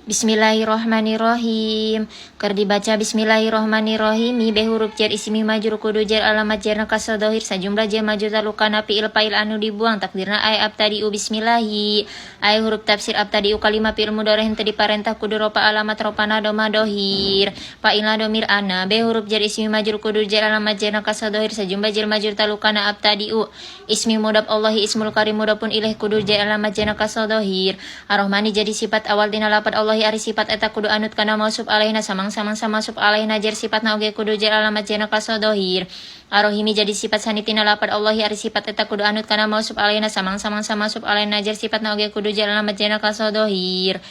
Bismillahirrahmanirrahim. Keur dibaca Bismillahirrahmanirrahim. B huruf jar ismi majrur kudu jar alamat jarna kasrah dohir sajumlah jar majrur talukana fi'il fa'il anu dibuang, takdirna ay abtadi'u bismillahi. Ay huruf tafsir abtadi'u kalima fi'il mudhari henteu diparentah kudu rofa alamat rofana doma dohir, fa'ilna domir ana. B huruf jar ismi majrur kudu jar alamat jarna kasrah dohir sajumlah jar majrur talukana abtadi'u ismi mudhaf Allahi ismul karim mudhafun ilaih kudu jar alamat jarna kasrah dohir. Ar-Rahmani jadi sifat awal tina lapad Allahi, ari sifat eta kudu anut kana mausuf alaihna, samang-samang mausuf alaihna jer sifatna oge kudu jar alamat jarna kasrah dohir. Ar-Rahimi jadi sifat sani tina lapad Allahi, ari sifat eta kudu anut kana mausuf alaihna, samang-samang mausuf alaihna jer sifatna oge kudu jar alamat jarna kasrah dohir.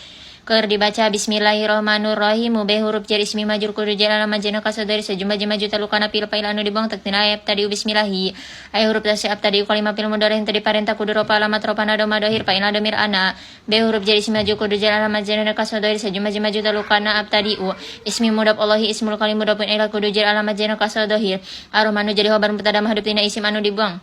Keur dibaca Bismillahirrahmanirrahim. B huruf jar ismi majrur kudu jar alamat jarna kasrah dohir sajumlah jar majrur talukana fi'il fa'il anu dibuang, takdirna ay abtadi'u bismillahi. Ay huruf tafsir abtadi'u kalima fi'il mudhari henteu diparentah kudu rofa alamat rofana doma dohir, fa'ilna domir ana. B huruf jar ismi majrur kudu jar alamat jarna kasrah dohir sajumlah jar majrur talukana abtadi'u ismi mudhaf Allahi ismul karim mudhafun ilaih kudu jar alamat jarna kasrah dohir. Ar-Rahmanu jadi khobar mubtada mahdhuf tina isim anu dibuang,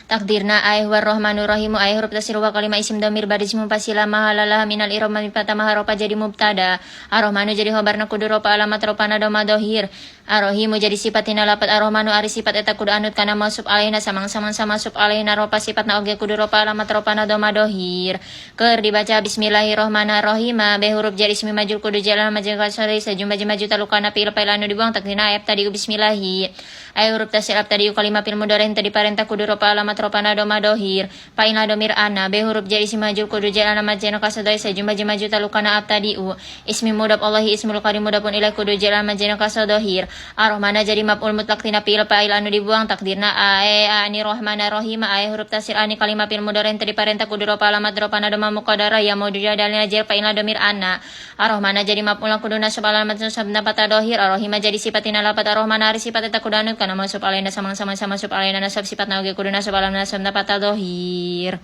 takdirna ay huwa rahmanur rahim. Ay huruf tafsir wa kalima isim damir baris munfasila mahalalah minal i'rab mifata maharofa jadi mubtada. Ar-Rahmanu jadi khobarna kudu rofa alamat rofana doma dohir. Ar-Rahimu jadi sifat tina lapad Ar-Rahmanu, ari sifat eta kudu anut kana mausuf alaihna, samang-samang mausuf alaihna rofa sifatna oge kudu rofa alamat rofana doma dohir. Keur dibaca Bismillahirrahmanirrahim. B huruf jar ismi majrur kudu jar alamat jar kasrah sajumlah jar majrur talukana fi'il fa'il anu dibuang, takdirna ay abtadi'u bismillahi. Ay huruf tafsir abtadi'u kalima fi'il mudhari henteu diparentah kudu rofa alamat rofana doma dohir, fa'ilna domir ana. B huruf jar ismi majrur kudu jar alamat jar kasrah dohir sajumlah jar majrur talukana abtadi'u ismi mudhaf Allahi ismul karim mudhafun ilaih kudu jar alamat jar kasrah dohir. Ar-Rahmana jadi maf'ul mutlak tina fi'il fa'il anu dibuang, takdirna ae ani Rahmana Rahim. Ae huruf tafsir ani kalima fi'il mudhari henteu diparentah kudu rofa alamat rofana doma muqaddara ya maudhu'a dalilna jar, fa'ilna domir ana. Ar-Rahmana jadi maf'ul kudu nasab alamat nasabna fathah dohir. Ar-Rahima jadi sifat tina lapad Ar-Rahmana, ari sifat eta kudu anut kana mausuf alaihna, samang-samang mausuf alaihna nasab sifatna oge kudu nasab alamat nasabna fathah dohir.